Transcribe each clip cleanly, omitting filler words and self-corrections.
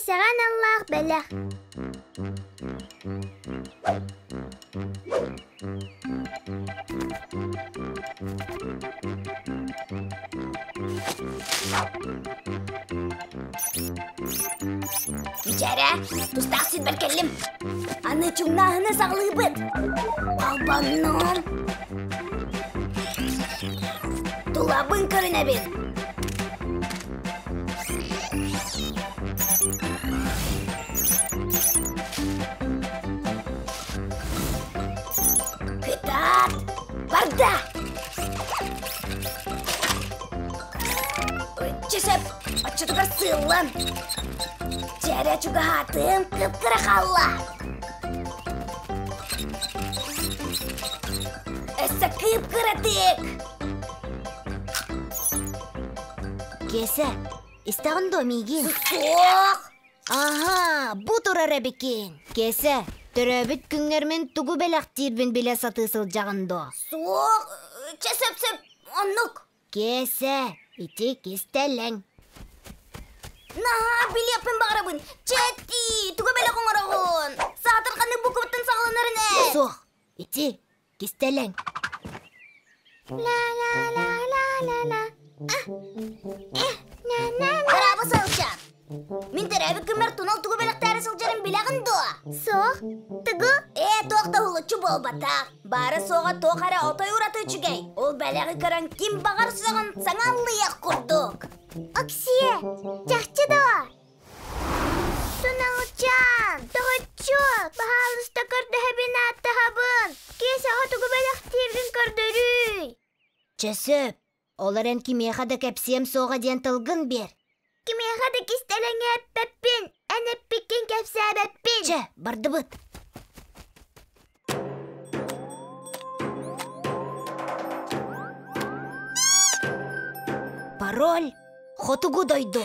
Киэсэҕэ аналлаах бэлэх. Мичээрэ, тустаах сирбэр кэллим. Аны чуҥнааһыны саҕалыыбыт. Албанным. Тулабын көрүнэбин. Кытаат! Барда! Чөсөп, оччотугар сыыллан. Чээрэ чугаһаатым, кып-кыра хаалла. Өссө кып-кыратык. Киэсэ, истэҕин дуо миигин? Суох! Аһаа, бу турар эбикин. Киэсэ, төрөөбүт күҥҥэр мин тугу бэлэхтиирбин билэ сатыы сылдьаҕын дуо? Суох, чэ сөп-сөп, оннук. Киэсэ, ити кистэлэҥ. Наһаа билиэхпин баҕарабын. Чэттии, тугу бэлэх оҥороҕун? Саатар ханнык букваттан саҕаланарын ээ? Суох, ити кистэлэҥ. Ла-ла-ла-ла-ла-ла. Браво, Сылчан! Мин төрөөбүт күммэр тунал тугу бэлэхтээри сылдьарын билэҕин дуо? Суох. Тугу? Ээ, туох да уһулуччу буолбатах. Баара-суоҕа туох эрэ отой ураты үчүгэй. Ол бэлэҕи көрөн ким баҕар сүрэҕин саҥа аллыйах курдук. Оксиэ, чахчы дуо? Туналчаан, тоҕоччуок, баһаалыста көрдөһөбүн ааттаһабын. Киэсэҕэ тугу бэлэхтииргин көрдөрүүй. Чэ сөп, ол эрэн кимиэхэ да кэпсиэм суоҕа диэн тылгын биэр. Кимиэхэ да кистэлэҥи эппэппин, эн эппиккин кэпсээбэппин. Чэ, бардыбыт. Пароль Хотугу дойду.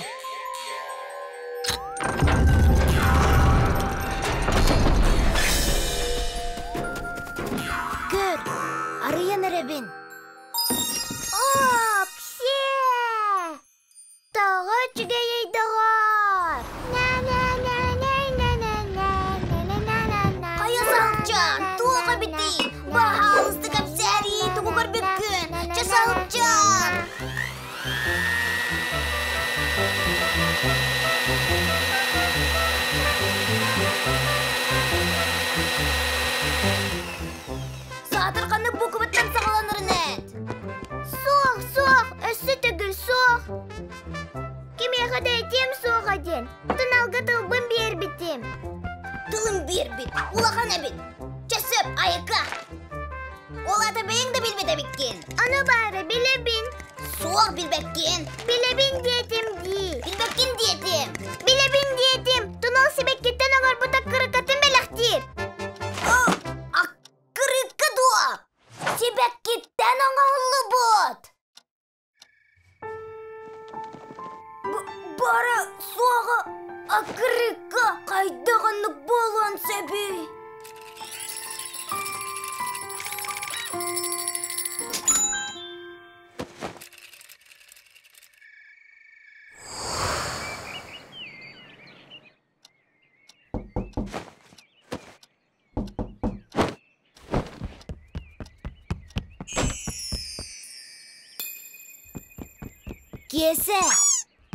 Көр, арыйан эрэбин. Оксиэ! Тоҕо үчүгэйий доҕоор! Хайа Салчан, туох эбитий? Баһаалыста кэпсээрии, тугу көрбүккүн? Чэ, Салчан! Саатар ханнык букваттан саҕаланарын эт? Суох, суох, өссө төгүл суох. Кимиэхэ да этиэм суоҕа диэн, туналга тылбын биэрбитим. Тылым биэрбит, улахан эбит. Чэ сөп, айыка. Ол аата бэйэҥ да билбэт эбиккин. Ону баара билэбин. Суох билбэккин. Билэбин диэтим дии. Билбэккин диэтим. Билэбин диэтим. Тунал сибэккиттэн оҥорбут аккырыкатын бэлэхтиир. Аккырыка дуо? Сибэккиттэн оҥоһуллубут. Бара суоҕа аккырыка хайдах оннук буолуон сөбүй? Киэсэ,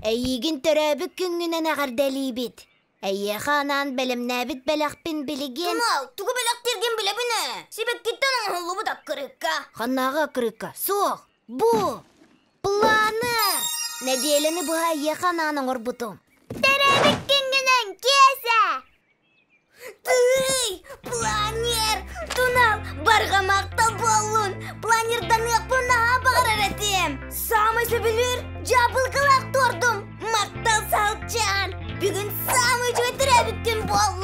эйиигин төрөөбүт күҥҥүнэн эҕэрдэлиибит. Эйиэхэ анаан бэлэмнээбит бэлэхпин билигин... Тумал, тугу бэлэхтииргин билэбин ээ. Сибэккиттэн оҥоһуллубут аккырыыкка. Ханнааҕы аккырыыкка? Суох, бу! Планер! Нэдиэлэни быһа эйиэхэ анаан оҥорбутум. Төрөөбүт күҥҥүнэн, Киэсэ! Тыый! Планер! Тунал, барҕа махтал буоллун! Планерданыахпын наһаа баҕарар этим! Саамай сөбүлүүр дьаабылыкалаах туордум! Махтал, Салчаан! Бүгүн саамай үчүгэй төрөөбүт күн буолла!